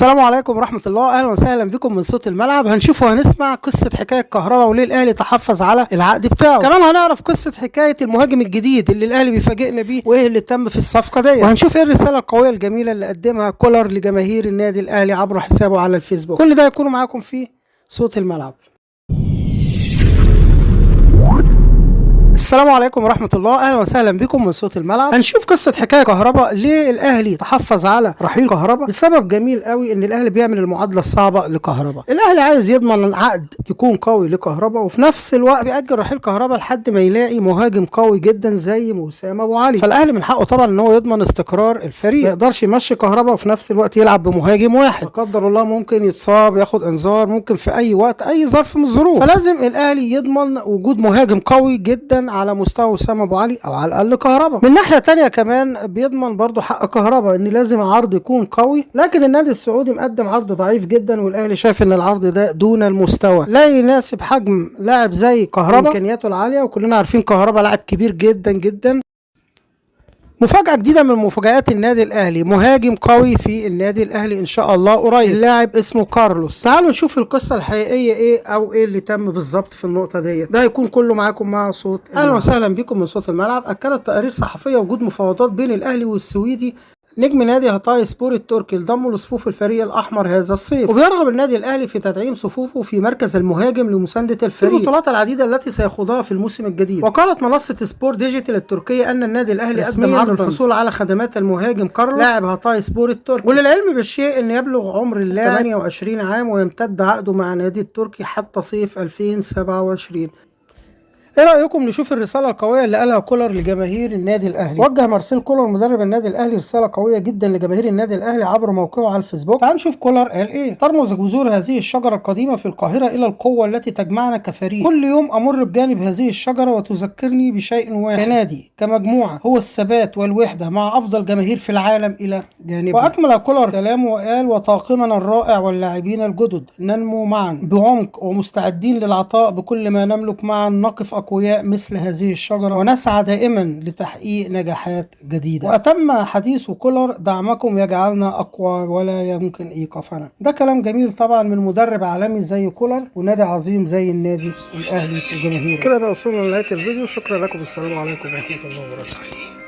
السلام عليكم ورحمة الله، أهلا وسهلا بكم من صوت الملعب. هنشوف وهنسمع قصة حكاية كهربا وليه الأهلي تحفظ على العقد بتاعه. كمان هنعرف قصة حكاية المهاجم الجديد اللي الأهلي بيفاجئنا بيه وإيه اللي تم في الصفقة دي، وهنشوف إيه الرسالة القوية الجميلة اللي قدمها كولر لجماهير النادي الأهلي عبر حسابه على الفيسبوك. كل ده يكون معاكم في صوت الملعب. السلام عليكم ورحمة الله، أهلا وسهلا بكم من صوت الملعب. هنشوف قصة حكاية كهربا، ليه الأهلي تحفظ على رحيل كهربا، لسبب جميل قوي إن الأهلي بيعمل المعادلة الصعبة لكهربا. الأهلي عايز يضمن عقد يكون قوي لكهربا، وفي نفس الوقت بيأجل رحيل كهربا لحد ما يلاقي مهاجم قوي جدا زي وسام أبو علي. فالأهلي من حقه طبعا إن هو يضمن استقرار الفريق، ما يقدرش يمشي كهربا وفي نفس الوقت يلعب بمهاجم واحد، لا قدر الله ممكن يتصاب، ياخد إنذار، ممكن في أي وقت أي ظرف من الظروف. فلازم الأهلي يضمن وجود مهاجم قوي جدا على مستوى وسام ابو علي او على الاقل كهربا. من ناحية تانية كمان بيضمن برضو حق كهربا ان لازم عرض يكون قوي، لكن النادي السعودي مقدم عرض ضعيف جدا، والاهلي شايف ان العرض ده دون المستوى، لا يناسب حجم لاعب زي كهربا امكانياته العالية، وكلنا عارفين كهربا لاعب كبير جدا جدا. مفاجأة جديدة من مفاجآت النادي الأهلي، مهاجم قوي في النادي الأهلي إن شاء الله قريب، اللاعب اسمه كارلوس. تعالوا نشوف القصة الحقيقية إيه أو إيه اللي تم بالظبط في النقطة ديت. ده هيكون كله معاكم مع صوت. أهلا وسهلا بكم من صوت الملعب. أكدت تقارير صحفية وجود مفاوضات بين الأهلي والسويدي نجم نادي هاتاي سبور التركي لضمه لصفوف الفريق الأحمر هذا الصيف، وبيرغب النادي الأهلي في تدعيم صفوفه في مركز المهاجم لمساندة الفريق في البطولات العديدة التي سيخوضها في الموسم الجديد. وقالت منصة سبور ديجيتال التركية أن النادي الأهلي قدم عرض للحصول على خدمات المهاجم كارلوس لاعب هاتاي سبور التركي. وللعلم بالشيء أن يبلغ عمر اللاعب 28 عام ويمتد عقده مع نادي التركي حتى صيف 2027. ايه رايكم نشوف الرسالة القوية اللي قالها كولر لجماهير النادي الاهلي؟ وجه مارسيل كولر مدرب النادي الاهلي رسالة قوية جدا لجماهير النادي الاهلي عبر موقعه على الفيسبوك. تعال نشوف كولر قال ايه. ترمز جذور هذه الشجرة القديمة في القاهرة الى القوة التي تجمعنا كفريق. كل يوم امر بجانب هذه الشجرة وتذكرني بشيء واحد كنادي كمجموعة، هو الثبات والوحدة مع افضل جماهير في العالم الى جانبنا. واكمل كولر كلامه وقال: وطاقمنا الرائع واللاعبين الجدد ننمو معا بعمق ومستعدين للعطاء بكل ما نملك، معا نقف أقوياء مثل هذه الشجرة ونسعى دائما لتحقيق نجاحات جديدة. وأتم حديث كولر: دعمكم يجعلنا أقوى ولا يمكن إيقافنا. ده كلام جميل طبعا من مدرب عالمي زي كولر ونادي عظيم زي النادي الأهلي وجماهيره. كده بقى وصلنا لنهاية الفيديو، شكرا لكم، السلام عليكم ورحمة الله وبركاته.